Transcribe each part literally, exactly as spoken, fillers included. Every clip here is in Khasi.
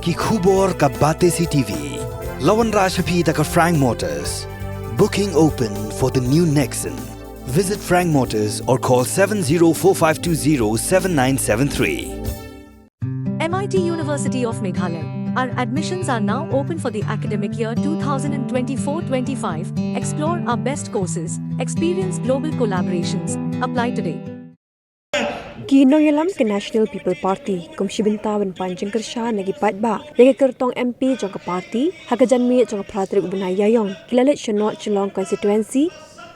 Ki khubor ka Batesi T V. La wanrah sha phi da ka Frank Motors. Booking open for the new Nexon. Visit Frank Motors or call seven zero four five two zero seven nine seven three. M I T University of Meghalaya. Our admissions are now open for the academic year twenty twenty-four twenty-five. Explore our best courses, experience global collaborations. Apply today. Ki nongïalam ka National People Party kum shi bynta ban pan jingkyrshan na ki paidbah ïa ka kyrtong M P jong ka party ha ka janmiet jong ka phra tarik u bnai Ïaïong ki la leit sha North Shillong constituency.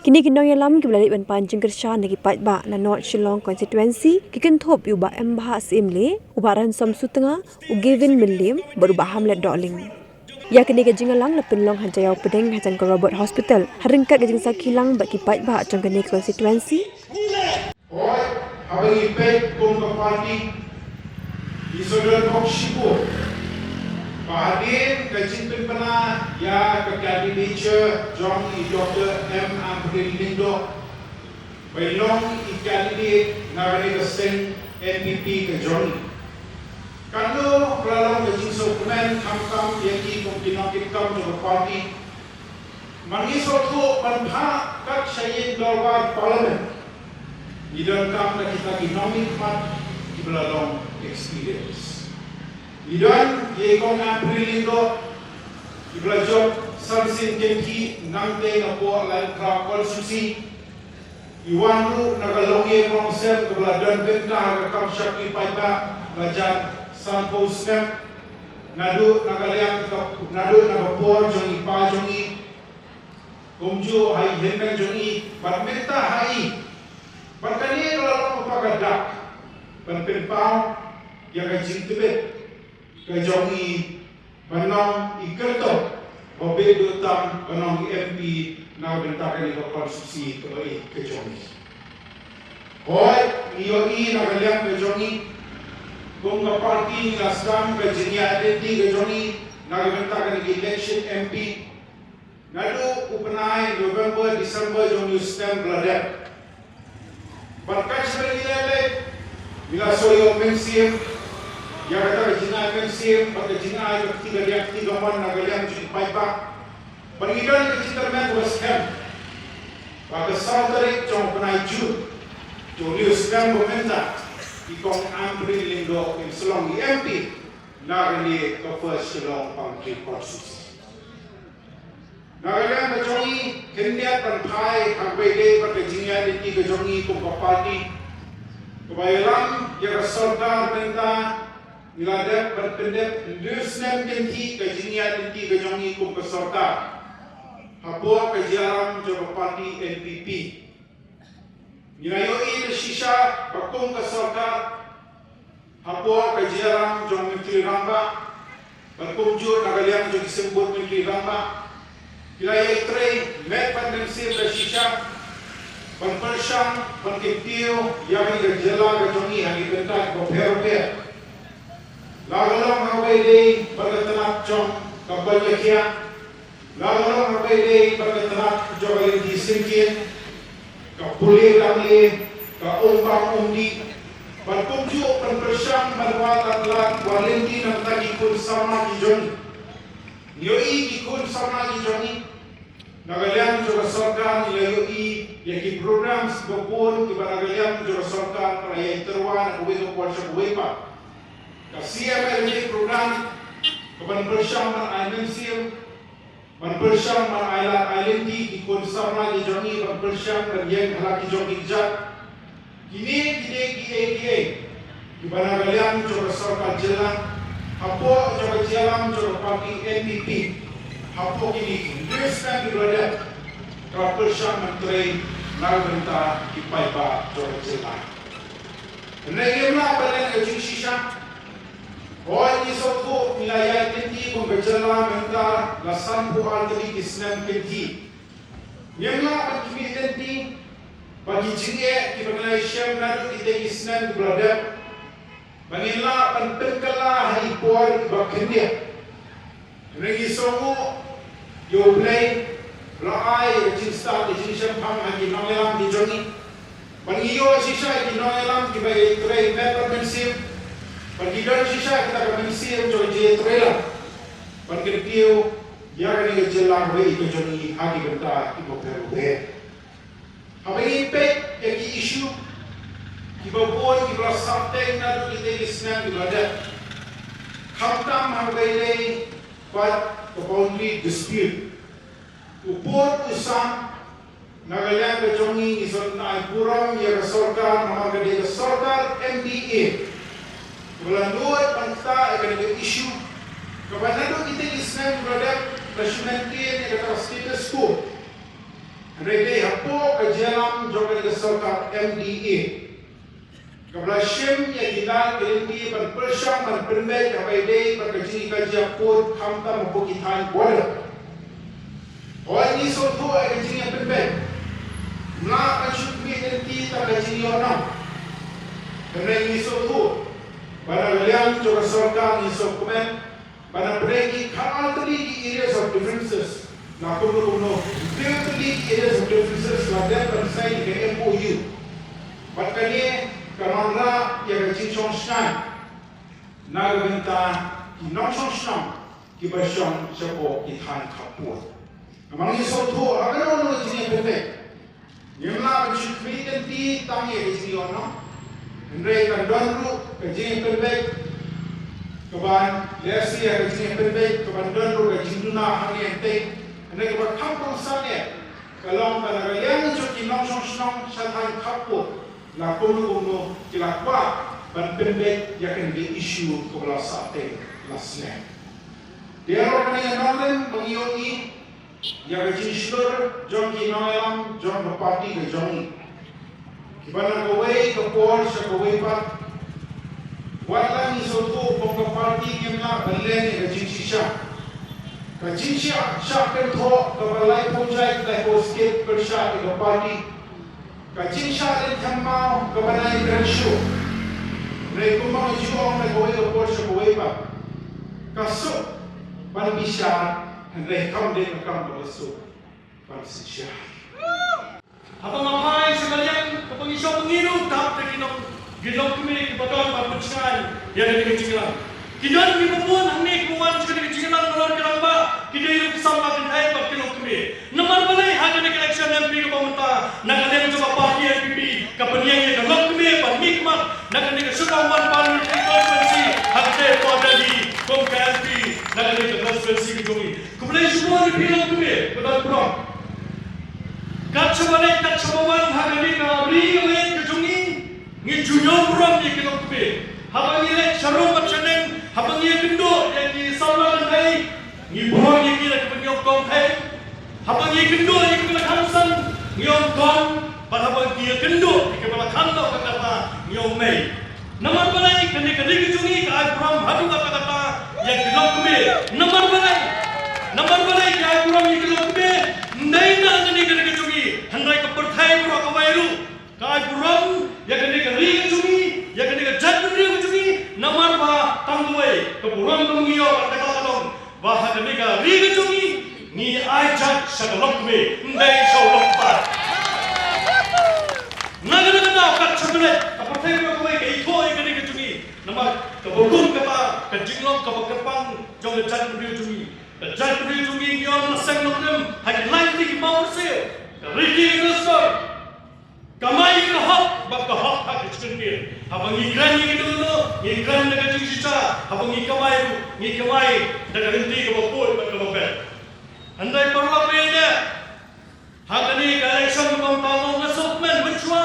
Kine ki nongïalam kiba la leit ban pan jingkyrshan na ki paidbah na North Shillong constituency ki kynthup ïa u Bah Embah Syiemlieh, u Bah Ransom Sutnga, u Gavin Mylliem bad u Bah Hamlet Dohling. Ïa kane ka jingïalang la pynlong ha Jaïaw Pdeng hajan ka Robert Hospital ha ryngkat ka jingsakhi lang bad ki paidbah jong kane ka constituency. Hooid, haba ngi peit kum ka party, ngi shu don bok shibun ba hadien ka jingpynbna ïa ka candidature jong i Doctor M Ampareen Lyngdoh ban long i candidate na kane ka seng N P P ka jong ngi. Katno ka la long ka jingsngewkmen khamtam ïa ngi kum ki nongkitkam jong ka party. Ma ngi sngewthuh ban phah kat sha ïing dorbar Parliament, ngi donkam da kita ki nongmihkhmat kiba la long experience. Ngi don ïa i Kong Ampareen Lyngdoh, kiba la jop san sien kynthih nangtei napoh Laitumkhrah constituency. I wan ruh na ka longïing longsem kaba la don bynta ha ka kam shakri paidbah la jan sanphew snem. Naduh na ka liang ka, naduh na ka por jong i pa jong i, kumjuh ha i hynmen jong i, bad mynta ha i. Bad kane ka la long kata ka dak ban pynpaw ïa ka jingtbit ka jong i ban long i kyrtong ba beh duh tam ban long i M P na ka bynta kane ka constituency kaba ïeit ka jong i. Hooid, ngi ïohi na ka liang ka jong i, kum ka party ngi la sdang ka jingïaid lynti ka jong i na ka bynta kane ka election M P. Naduh u bnai November, December jong une u snem ba la dep. Bad kat shaba ngi leh leh, ngi la shu ïoh mynsiem ïa kata ka jingai mynsiem bad ka jingai ka kti ka diang kti ka mon na ka liang jong ki paidbah. Bad ngi don ka jingkyrmen kaba skhem ba ka saw tarik jong u bnai June jong une u snem ba mynta, i Kong Ampareen Lyngdoh in sa long i M P na kane ka First Shillong Parliamentary Constituency. Na ka liang ka jong ngi, khyndiat ban phai ha kaba ïadei bad ka jingïaid lynti ka jong ngi kum ka party. Kaba ïalam ïa ka sorkar mynta, ngi la dep ban pyndep hynriew snem kynthih ka jingïaid lynti ka jong ngi kum ka sorkar hapoh ka jingïalam jong ka party N P P. Ngi la ïohi da shisha ba kum ka sorkar, hapoh ka jingïalam jong Myntri Rangbah bad kumjuh na ka liang jong ki symbud Myntri Rangbah, ki la ïatrei met bad mynsiem da shisha ban pyrshang ban kyntiew ïa ka jylla ka jong ngi ha ki bynta kiba pher bapher. La ka long ha kaba ïadei bad ka tnat jong ka bor ïa khiah, la ka long ha kaba ïadei bad ka tnat jong ka lynti syngkien, ka pule ka mle, ka um bam um dih, bad kumjuh ban pyrshang ban wad lad lad wad lynti na ka bynta ki khun samla ki jong ngi. Ngi ïohi ki khun samla ki jong ngi, na ka liang jong ka sorkar ngi la ïohi ïa ki programs ba bun kiba na ka liang jong ka sorkar ka la ïai tyrwa na kawei ka por sha kawei pat. Ka C M L G program, ka ban pyrshang ban ai mynsiem, ban pyrshang ban ai lad ai lynti ki khun samla ki jong ngi, ban pyrshang ban ïeng ha la ki jong ki kjat. Kine ki dei kiei kiei kiba na ka liang jong ka sorkar jylla, hapoh jong ka jingïalam jong ka party N P P, hapoh kine ki hynriew snem kiba la dep, ka la pyrshang ban trei na ka bynta ki paidbah jong ka jylla. Hynrei ngim lah ban len ka jingshisha. Hooid, ngi sngewthuh ngi la ïaid lynti kum ka jylla mynta la sanphew ar tylli ki snem kynthih. Ngim lah ban khmih lynti ba ki jingeh kiba ngi la ïashem naduh kitei ki snem kiba la dep, ba ngin lah ban pynkylla ha i por iba khyndiat. Hynrei ngi sngewnguh ïa U Blei ba la ai ka jingstad ka jingshemphang ha ki nongïalam ki jong ngi. Bad ngi ïoh shisha ïa ki nongïalam kiba ïatrei met bad mynsiem. Bad ngi don shisha kita ka mynsiem jong ka Trailer ban kyntiew ïa kane ka jingïalang wei ka jong ngi ha ki bynta kiba pher bapher. Haba ngi peit ïa ki issue kiba bun kiba la sah teng naduh kita ki snem kiba la dep, khamtam haba ïadei bad ka boundary dispute, u pud u sam, na ka liang ka jong ngi ngi sngewthuh ai burom ïa ka sorkar namar ka dei ka sorkar M D A kaba la nud ban ktah ïa kane ka issue kaba naduh kita ki snem ba la dep la shu maintain ïa kata ka status quo. Hynrei dei hapoh ka jingïalam jong kane ka sorkar M D A kaba la shim ïa ki lad ki lynti ban pyrshang ban pynbeit haba ïadei bad ka jingïakajia pud khamtam hapoh ki thaiñ border. Hooid, ngi sngewthuh ïa ka jingïapynbeit. Ym lah ban shu khmih lynti tang ka jingïohnong. Hynrei ngi sngewthuh ba na ka liang jong ka sorkar ngi sngewkmen ba na pdeng ki khatar tylli ki areas of differences, na kumno kumno hynriew tylli ki areas of differences la dep ban sign ka M O U. Bad kane kan wanrah ïa ka jingshong shngaiñ na ka bynta ki nongshong shnong kiba shong shapoh ki thaiñ khappud. Namar ngi sngewthuh ha kano kano ka jingïapynbeit, ngim lah ban shu khmih lynti tang ïa ka jingïohnong. Hynrei kan don ruh ka jingïapynbeit kaban lehse ïa ka jingïapynbeit kaban don ruh ka jingduna hangne hangtei. Hynrei kaba kham kongsan eh ka long ba na ka liang jong ki nongshong shnong sha thaiñ khappud, la kumno kumno ki la kwah ban pynbeit ïa kane ka issue kaba la sah teng la snem. Te ïa kane ka nongrim ba ngi ïohi ïa ka jingshlur jong ki nongïalam jong ka party ka jong ngi, kiba na kawei ka por sha kawei pat, wat la ngi sngewthuh kum ka party ngim lah ban len ïa ka jingshisha. Ka jingshisha kynthoh kaba laiphew jait laiphew skit pyrshah ïa ka party. Ka jingshah lyntham maw kaba nai kren shuh. Hynrei kumba nga ju ong na kawei ka por sha kawei pat, ka suk ban bishar, hynrei kam dei ka kam kaba suk ban sishar. Haba nga phai sha ka liang kaba ngi shong ngi ruh dap da ki nong, ki longkmie kiba don ban pynshngaiñ ïa kane ka jingïalang. Ki don kiba bun hangne kiba wan sha kane ka jingïalang halor ka rangbah, ki dei ruh ki samla kynthei bad ki longkmie. Namar balei ha kane ka election M P kaba mynta, na ka liang jong ka party N P P ka pynïeng ïa ka longkmie ban mihkhmat na kane ka Shillong One Parliamentary Constituency, ha kata ka por Delhi kum ka M P na kane ka constituency ka jong ngi. Khublei shibun ïa phi longkmie ba don burom. Kat shaba leit kat shaba wan ha kane ka ri kawei ka jong ngi, ngi ju ñiewburom ïa ki longkmie. Haba ngi leit sharum bad shaneng, haba ngi ïakynduh ïa ki samla kynthei, ngi burom ïa ki da kaba ngi ong kong thei. Haba ngi ïakynduh ïa kiba la khang san, ngi ong kong. Bad haba ngi ïakynduh ïa kiba la khang noh ka kata, ngi ong mei. Namar balei? Kane ka ri ka jong ngi ka ai burom haduh katta katta ïa ki longkmie. Namar balei? Namar balei ka ai burom ïa ki longkmie? Ym dei na kane ka ri ka jong ngi, hynrei ka pyrthei baroh kawei ruh ka ai burom ïa kane ka ri ka jong ngi, ïa kane ka jaitbynriew ka jong ngi. Namar ba tang kawei ka burom kaba ngi ïoh, kata ka long ba ha kane ka ri ka jong ngi, ngi ai jait sha ka longkmie, ym dei sha u longkpa. Na kata ka daw, kat shaba leit ka pyrthei baroh kawei ka ithuh ïa kane ka jong ngi. Namar kaba kum kata ka jinglong kaba kyrpang jong ka jaitbynriew jong ngi. Ka jaitbynriew jong ngi, ngi ong la seng nongrim ha ki lai tylli ki mawrynsiew. Ka riti ka dustur. Kamai ka hok, bad ka hok ha ka jingkyrkieh. Haba ngi kren ïa kito kito, ngi kren da ka jingshisha. Haba ngi kamai ruh, ngi kamai da ka lynti kaba khuid bad kaba beit. Hynrei paralok ba ïeit, ha kane ka election kaba mynta, nga sngewkmen mynshuwa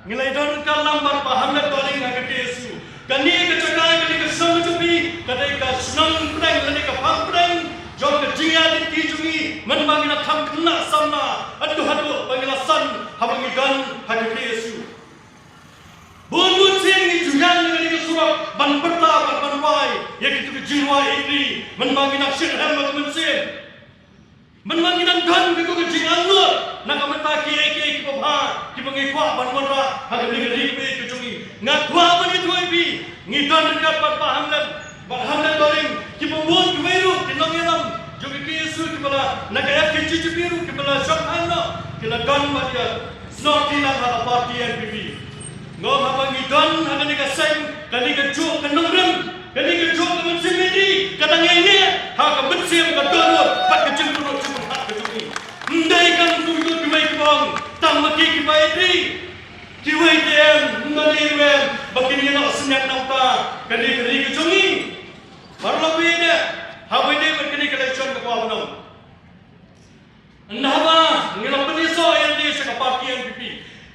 ngi la ïadon ryngkat lang bad Bah Hamlet Dohling ha ka K S U. Kane ka jaka, kane ka shnong ka jong phi ka dei ka shnong pdeng lane ka phang pdeng jong ka jingïaid lynti jong ngi, mynba ngi la kham khynnah samla haduh haduh ba ngi la san haba ngi don ha ka K S U. Bun bun sien ngi ju ïaid na kane ka surok ban pyrta bad ban wai ïa kito ki jingrwai ïeid ri mynba ngi nang shitrhem ha ka mynsiem. Mynba ngi nang don kito ki jingangnud na ka bynta kiei kiei kiba bha kiba ngi kwah ban wanrah ha kane ka ri kaba ïeit ka jong ngi. Nga kwah ban ïathuh ïa phi, ngi don ryngkat bad Bah Hamlet, Bah Hamlet Dohling, kiba bun kiwei ruh ki nongïalam jong ka K S U kiba la, na ka F K J G P ruh kiba la shong than noh, ki la don bad ïa Snorti lang ha ka party N P P. Nga ong haba ngi don ha kane ka seng, kane ka juk ka nongrim, kane ka juk ka mynsiem ïeid ri, Siem ka dohnud bad ka jingpynrung jingpyrkhat ka jong ngi. Ym dei kam kumjuh kiwei ki bang, tang ma ki kiba ïeit ri. Kiwei te em, ym dei ruh em ba kin ïa noh synñiang na bynta kane ka ri ka jong ngi. Baroh ba ïeit, haba ïadei bad kane ka election ka kwah ban ong, ynda haba ngi la pynïasoh ïa lade sha ka party N P P,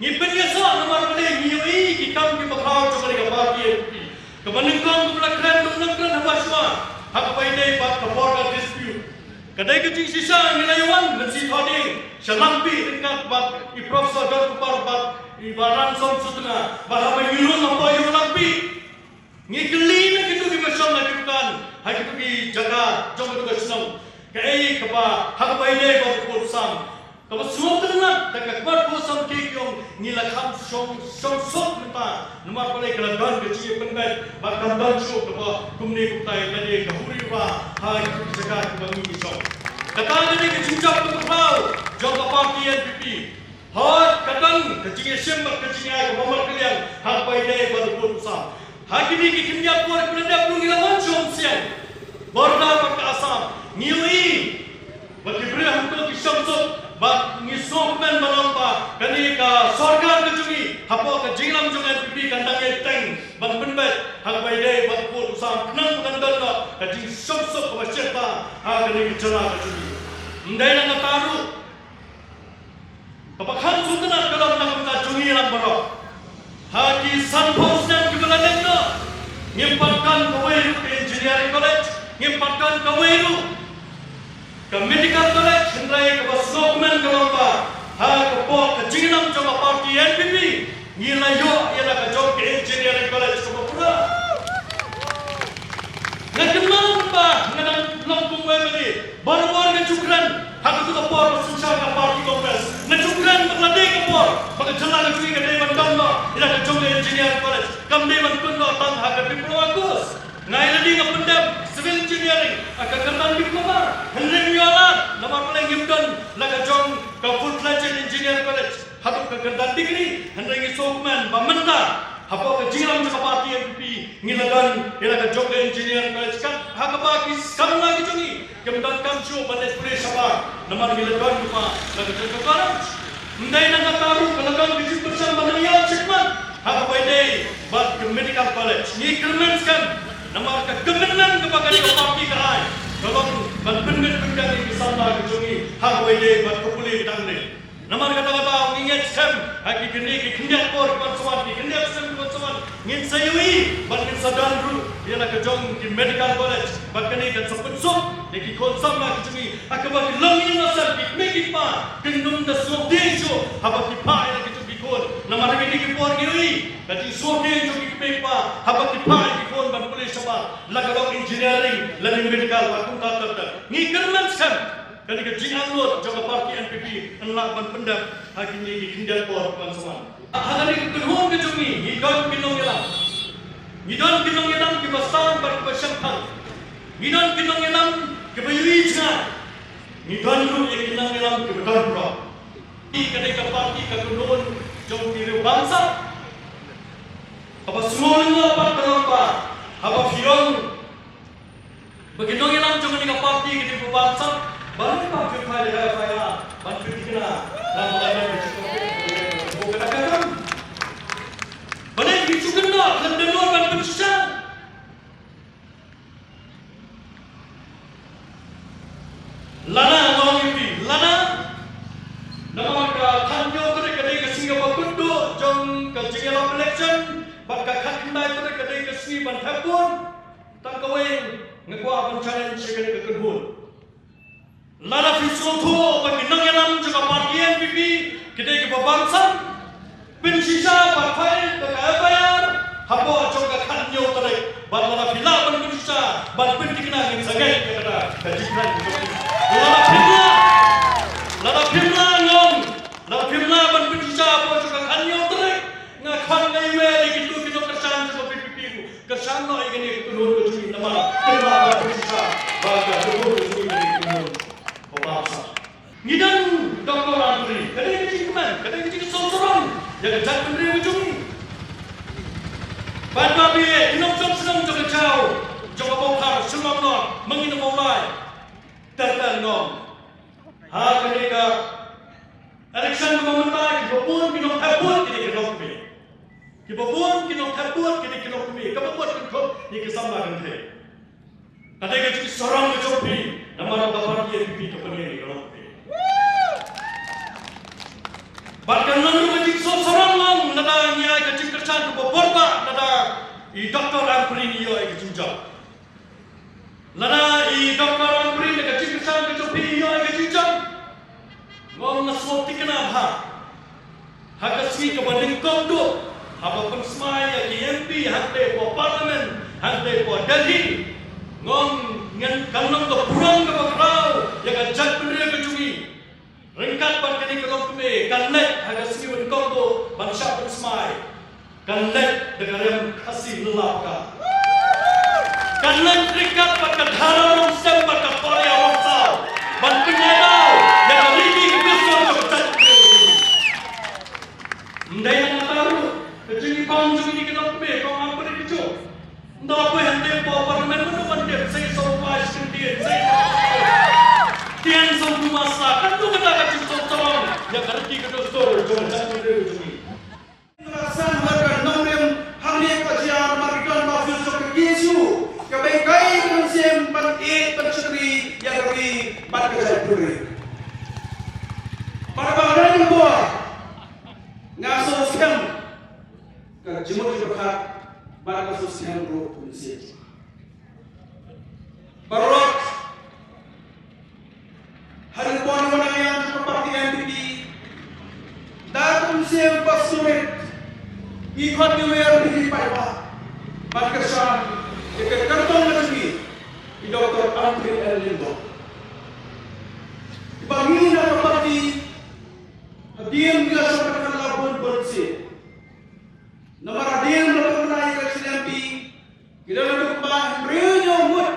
ngi pynïasoh namar balei ngi ïohi ki kam kiba khraw jong kane ka party N P P. Kaba nyngkong kaba la kren, kaba la kren haba shuwa, ha kaba ïadei bad ka border dispute. Ka dei ka jingshisha ngi la ïa wan mynsiem thaw ding sha Langpih ryngkat bad i Professor Donkupar bad i Bah Ransom Sutnga, bad haba ngi rung hapoh ïew Langpih, ngi kylli na kito kiba shong ha ki dukan, ha kito ki jaka jong kito ka shnong, kaei kaba, ha kaba ïadei bad u pud u sam. Kaba sngewtynnat da ka khmat pud u sam ki ong ngi la kham shong, shong suk mynta. Namar balei ka la don ka jingïapynbeit bad kam don shuh kaba kumne kumtai lade ka huri ba ha kito ki jaka kiba ngi shong. Kata ka dei ka jingjop kaba khraw jong ka party N P P. Hooid, ka don ka jingïashim bad ka jingïaid kaba markylliang ha kaba ïadei bad u pud u sam. Ha kine ki khyndiat por kiba la dep ruh ngi la wan sha Umsiang, border bad ka Assam. Ngi ïohi ba ki briew hangto ki shong suk bad ngi sngewkmen ban ong ba kane ka sorkar ka jong ngi hapoh ka jingïalam jong N P P kan dang ïai bteng ban pynbeit ha kaba ïadei bad u pud u sam khnang ba kan don noh ka jingshong suk kaba shyrta ha kane ka jylla ka jong ngi. Ym dei na kata ruh, kaba kham sngewtynnat ka long na ka bynta jong ngi lang baroh. Ha ki sanphew snem kiba la leit noh, ngim pat don kawei ruh ka engineering college, ngim pat don kawei ruh ka medical college, hynrei kaba sngewkmen ka long ba ha ka por ka jingïalam jong ka party N P P, ngi la ïoh ïa la ka jong ka engineering college kaba pura. Nga kynmaw ba nga dang long kum u M L A, barabor nga ju kren ha kato ka por ba synshar ka party Congress. Nga ju kren ba ka la dei ka por ba ka jylla ka jong ngi ka dei ban don noh ïa la ka jong ka engineering college, kam dei ban pynnoh tang ha ka diploma course. Nga ïa lade nga pyndep civil engineering ha ka kyrdan diploma, hynrei ngi ïoh lad namar balei ngim don la ka jong ka full-fledged engineering college haduh ka kyrdan degree. Hynrei ngi sngewkmen ba mynta hapoh ka jingïalam jong ka party N P P ngi la don ïa la ka jong ka engineering college, kat ha kaba ki samla ki jong ngi kim donkam shuh ban leit pule shabar namar ngi la don kumba la ka jong ka college. Ym dei na kata ruh, ka la don ka jingpyrshang ba nang ïaid shakhmat ha kaba ïadei bad ka medical college. Ngi kyrmen skhem namar ka commitment kaba ka party ka ai ka long ban pynbit pynbiang ïa ki samla ki jong ngi ha kaba ïadei bad ka pule tang ne. Namar kata kata ngi ngeit skhem ha ki kine ki khyndiat por kiban sa wan, ki khyndiat snem kiban sa wan, ngin sa ïohi bad ngin sa don ruh ïa la ka jong ki medical college bad kane kan sa pynsuk ïa ki khun samla ki jong ngi ha kaba ki longïing longsan, ki kmie ki kpa kin ym da sngewthiang shuh haba ki phah ïa la ki jong ki khun. Namar ha kine ki por ngi ïohi ka jingsngewthiang jong ki kmie ki kpa haba ki phah ïa ki khun ban pule shabar, la ka long engineering lane medical bad kumta ter ter. Ngi kyrmen skhem kane ka jingangnud jong ka party N P P yn lah ban pyndep ha kine ki khyndiat por kiban sa wan. Ha kane ka kynhun ka jong ngi ngi don ki nongïalam. Ngi don ki nongïalam kiba stad bad kiba shemphang. Ngi don ki nongïalam kiba ïohi jngai. Ngi don ruh ïa ki nongïalam kiba don burom. Kane ka party ka kynhun jong ki riew bamsap. Kaba sngewlyngngoh pat ka long ba haba phi ong ba ki nongïalam jong kane ka party ki dei kiba bamsap, balei ba phi phai da ka F I R ban pynthikna? Namar ba ka dei ka jingkyrmen, ka dei ka kam. Balei phi shu kynnoh khlem don ban pynshisha? Lada nga ong ïa phi, lada, namar ka khathynñiew tarik ka dei ka sngi kaba kutduh jong ka jingïalam election, bad ka khatkhyndai tarik ka dei ka sngi ban thep vote. Tang kawei nga kwah ban challenge ïa kane ka kynhun. Lada phi sngewthuh ba ki nongïalam jong ka party N P P ki dei kiba bamsap, pynshisha bad file da ka F I R hapoh jong ka khathynñiew tarik. Bad lada phi lah ban pynshisha ban pynthikna, ngin sa ngeit ïa kata ka jingkren ka jong phi. Lada phim lah, lada phim lah, nga ong, lada phim lah ban pynshisha hapoh jong ka khathynñiew tarik, nga khot nga iwei ïa kito ki nongkyrshan jong ka V P P ruh. Kyrshan noh ïa kane ka kynhun ka jong ngi namar phim lah ban pynshisha ba ka kynhun ka jong ngi ka dei ka kynhun kaba bamsap. Ngi don Doctor Andri, ka dei ka jingkmen, ka dei ka jingsngewsarong ïa ka jaitbynriew ka jong ngi. Paidbah, ki nongshong shnong jong ka jaw, jong ka Bowkhar, Shillong North, Mangin Mawlai. Tyrtan ngong. Ha kane ka election kaba mynta, kiba bun ki nongthep vote ki dei ki nongkmie. Kiba bun ki nongthep vote ki dei ki nongkmie. Kaba bun ki nongthep ïa ki samla kynthei. Ka dei ka jingsarong ka jong phi, namar ka party N P P ka pynïeng ïa ka nongkmie. Bad kan long ruh ka jingsngewsarong long lada ngi ai ka jingkyrshan kaba bor bha lada i Doctor Ampareen i ïoh ïa ka jingjop. Lada i Doctor Ampareen da ka jingkyrshan ka jong phi i ïoh ïa ka jingjop. Ngong nga sngewthikna bha. Ha ka sngi kaba nyngkong duh, haba pynsmai ïa ki M P hangtei hapoh Parliament, hangtei hapoh Delhi. Ngong ngan kan long ka burom kaba khraw ïa ka jaitbynriew ka jong ngi. Ryngkat bad kane ka longkmie, kan leit ha ka sngi ba nyngkong duh ban shah pynsmai. Kan leit da ka rem Khasi lylla paka. Kan leit ryngkat bad ka Dhara Rongstep bad ka Korea Rongsaw ban pynïadaw ïa ka riti ka dustur jong ka jaitbynriew. Ym dei na kata ruh, ka jingïabam jong kine ki longkmie, kong Ampareen Kyrjoh. Ynda poi hangtei hapoh Parliament, mano ban tip, sei sawphew shi kyntien, sei sawphew kyntien, sawphew masla, katno kata ka jingsngewsarong ïa ka riti ka dustur jong ka jaitbynriew jong ngi. San ha ka nongrim hangne ka jia markdon ba fil jong ka K S U, ka bei kai ka mynsiem ban ïeit ban shakri ïa ka ri bad ka jaitbynriew. Bad ba ngan ïa bor, nga sngewskhem ka jingmut jingpyrkhat bad nga sngewskhem ruh ka mynsiem. Paralok, ha ka por ba ngi wan ngi ïa ka party N P P, da ka mynsiem ba surit, ngi khot ngi wer ngi paidbah ban kyrshan ïa ka kyrtong ka jong ngi, i Doctor Ampareen Lyngdoh. Ba ngi na ka party, hadien ngi la shong ka la bun bun sien. Namar hadien ba la pynbna ïa ka election M P, ki la duk ba hynriew ngut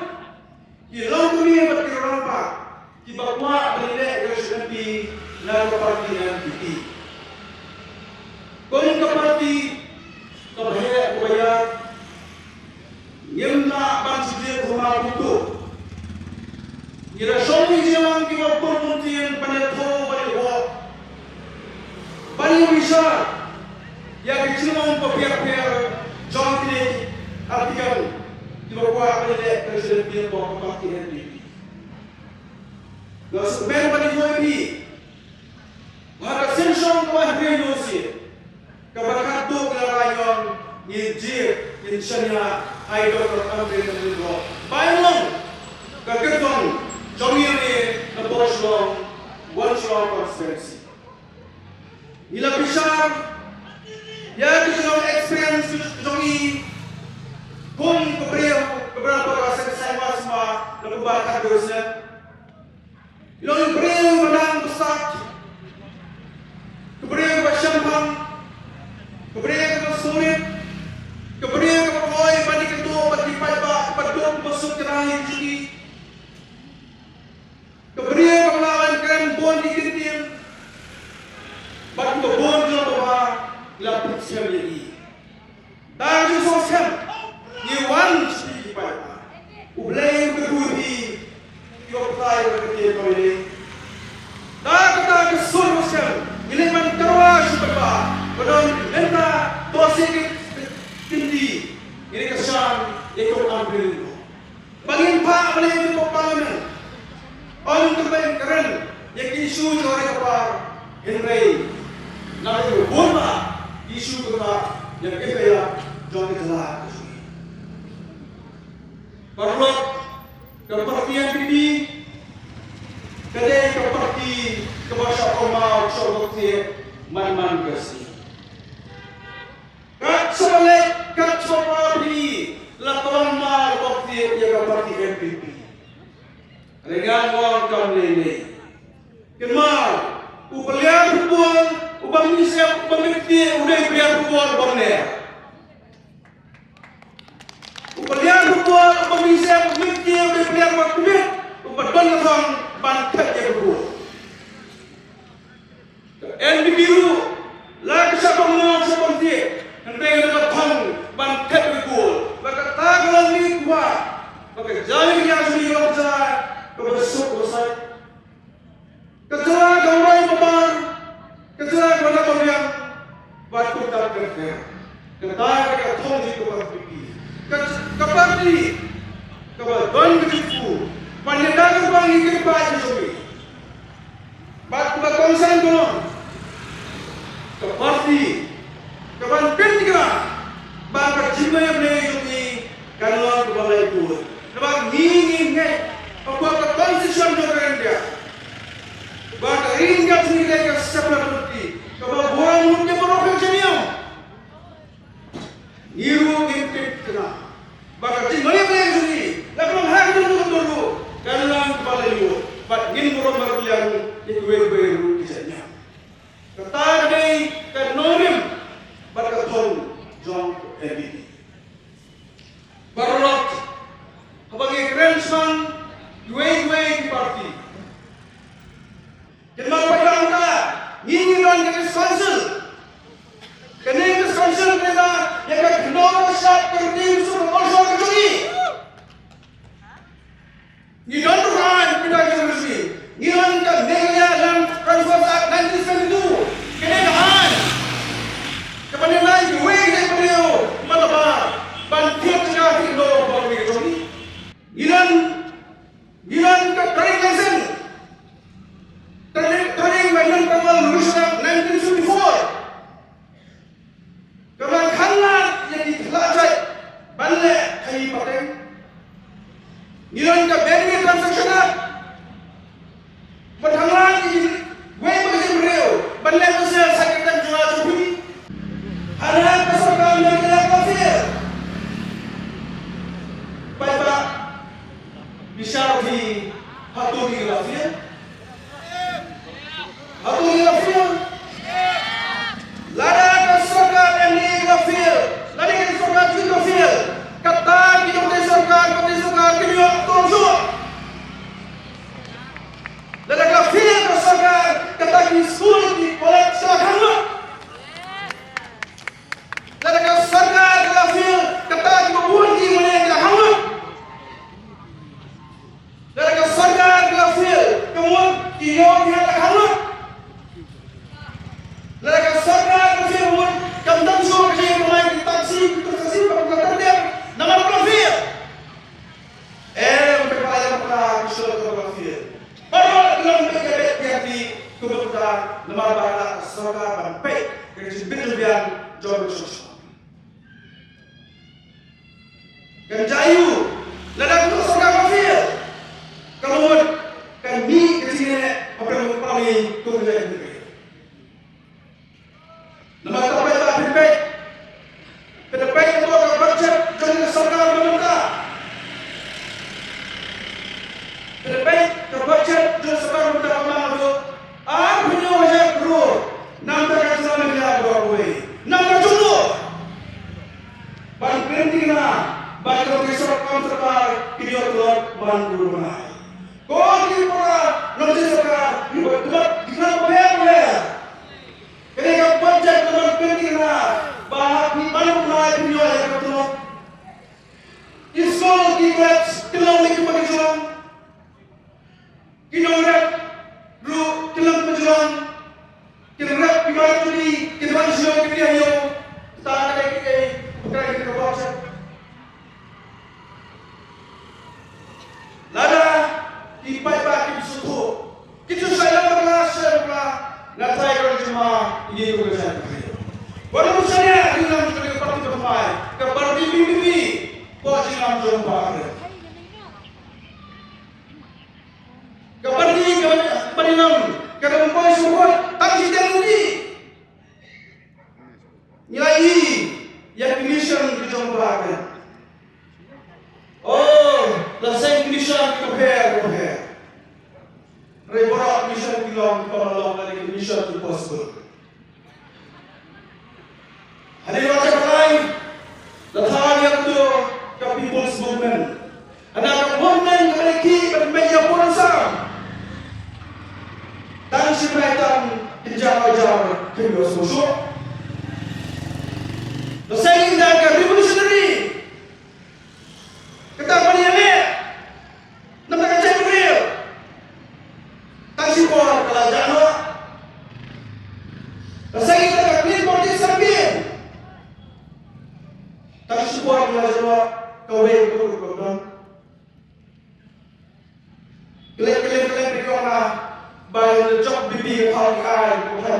ki longkmie bad ki rangbah kiba kwah ban leh ka election M P na ka party N P P. Kum ka party kaba heh kaba ïar, ngim lah ban shu jied kumba kumto. Ngi la shong ngi jia lang kiba bun bun ktien ban ïathuh ban ïaroh, ban ïabishar ïa ki jinglong bapher bapher jong kine ki article kiba kwah ban leh ka election M P hapoh ka party N P P. Nga sngewkmen ban ïathuh ïa phi ba ha ka sien shong kaba hynriew sien, kaba khatduh ka la ïoh, ngin jied, ngin shaniah ïa i Doctor Ampareen Lyngdoh ban long ka kyrtong jong ngi na Port Shillong, West Shillong constituency. Ngi la bishar ïa ka jingim experience jong i kum ka briew, ka briew ba ka seng seng ba sma na kumba khatduh sien. I long i briew ba nang ba sat, ka briew ba shemphang, ka briew ba surit, ka briew ba kloi ban ïakynduh bad ki paidbah, ba duk ba suk ka nang i jong i. Ka briew ba la wan kren bun ki ktien bad kiba bun jong ka ba la pynskhem ïa i. Tang ju sngewskhem ngi wan sha phi ki paidbah. U Blei u kyrkhu ïa phi, ïoh batai ïa ka ktien ba ïadei. Da kata ka sur sngewskhem ngi leit ban kyrwa sha u paidbah ba don mynta to shisien ki kyntien ngi leit kyrshan ïa i Doctor Ampareen. Ba ngin phah ba leit hapoh Parliament. Ym tang ban kren ïa ki issue jong ka ri ka par, hynrei na ka bun ba ki issue ka ri ka ïa ka jong ka jylla. Paralok, ka party N P P ka dei ka party kaba shah kynmaw shah kynthih man man ka sngi. Kat shaba leit, kat shaba phi la tong ma la bok ti ïa ka party N P P. Hynrei ngan ong kam lei lei. Kynmaw, u player football uba mynsiem, uba mit ti u dei player football uba mynner. U player football uba mynsiem, uba mit ti u dei player uba commit, uba don ka thong ban thep ïa ka ball. Ka N P P ruh la ka shah bam nong shah bam tieh, hynrei ka don ka thong ban thep ïa ka goal. Bad kata ka long ka kwah ba ka jingïaid ka jong ngi ka long ka jingïaid kaba suk kaba sait, ka jylla kaba roi ba mar, ka jylla kaba roi ba biang, bad kumta ter ter. Kata ka dei ka thong jong ka VPP. Ka, ka party kaba don ka jingthmu ban ïada ka jingpynbeit ka jong ngi. Bad kumba kongsan kumno, ka party ka ban pynthikna ba ka jingïadei jong ngi kan long kaba laiphew. Namar ngi ngi ngeit ba ka constitution jong ka India, ba ka India jong ngi ka separate party kaba burom lut ïa baroh ka jingim. Ngi ruh ngim tip khnang ba ka jingmane mane jong ngi, la ka long ha ka jingmane jong ngi ruh kan long kaba la ïoh, bad ngin burom marwei ïa kiwei kiwei ruh ki jait niam. Kata ka dei ka nongrim bad ka thong jong ka VPP. Baroh haba ngi kren shaphang kiwei kiwei ki party, kynmaw ba ka ngi ngi don ka District Council. Kane ka District Council ka don ïa ka khyndew shap ka ri Mizo ka culture ka jong ngi. Ngi don ruh ka aiñ, pynda ka jong ngi. Ngi don ka Meghalaya Land Transfers Act nineteen seventy-two. Kane ka aiñ kaba ïadei ïa kiwei ki jaitbynriew Malabar ban thied jaka thied khyndong ba ka ri ka jong ngi. Ngi don, ngi don ka trading license. Trading, trading license kaba la release ha nineteen seventy-four. Kaba khanglad ïa ki khlad jait ban leh khaïi pateng. Ngi don ka Benue Transaction Act. Ba khanglad ïa kiwei pat ki briew ban leh mynsiem sha ki kyrteng jong nga jong phi. Hana ka sorkar Meghalaya ka la fail. Paidbah, bishar phi, hato ngi la fail? Hato ngi la fail? Lada ka sorkar MDA ka la fail, lada ka sorkar jong ngi ka la fail, kata ki jong ka sorkar, ka sorkar kin ïoh tang shuh. Lada ka la fail ka sorkar, kata ki skul ki college ki la khang lut. Lada ka sorkar ka la fail, kata kiba bun ki mane ki la khang lut. Lada ka sorkar ka la fail, ka mut ki ïew ki heh la khang lut. Lada ka sorkar ka la fail, ka mut kam don shuh ka jingkynmaw ki taxi, ki taxi ba ka la ter ter namar ka la fail. Em, phi ba ïa ka sorkar ka la fail. Baroh ki long beit ïa beit ïa ki kumta namar ba ka sorkar ban peit ka jingbit jingbiang jong ka shnong. Kan jia aiu lada ka sorkar ka fail? Ka mut kan mih ka jingeh hapdeng ka party kum ka jingeh. Namar kata paidbah phin peit, phin peit hapoh ka budget jong ka sorkar mynta. Peit ka budget jong sorkar mynta ka mang haduh arphew hajar klur. Namar ka jylla Meghalaya baroh kawei, namar ka jong u ban pynthikna ba ki nongtrei sorkar, kam sorkar ki ïoh tlot man u bnai. Ko ki para nongtrei sorkar ki ba tlot ki khlem pher pher. Kane ka budget ka ban pynthikna ba ha phi man u bnai phin ïoh ïa ka tlot. Ki skul ki college ki long ne ki ba ki jong. Ki nongrep ruh ki long ki ba jong. Ki nongrep ki ba jong ki, ki ba jong ki ba jong. Ta ka dei ki ei, ka dei ki ba jong. Lada ki paidbah kim sngewthuh, ki ju shai lam bakla, shai bakla, nga tharai ka jingma ïa u ka jingma. Wat ym shaniah ki nam jong ka party ba thymmai, ka party VPP, ka jingim jong ka party. Ka party ka party nam, ka dang poi shuh tang shi tang ni. Ngi la ïohi ïa ki mission ki jong ka party. Oh, la seng ki mission ki pher ki pher. Hynrei baroh ki mission ki long, ki long la ki mission ki possible. Hadien ba ka lai, la thaw ïa ka, ka People's Movement. Hana ka movement ka la ki ban mih ïa pun sam. Tang shi mai tang ki jar jar ki ïoh shuh shuh. La seng ïa ka revolutionary. Kata ban ïaleh na ka jaitbynriew. Support nga jong nga kawei ka rukom don. Klet klet klet bi kong nga ba ïa jok bibi ka thong ki ai ko kan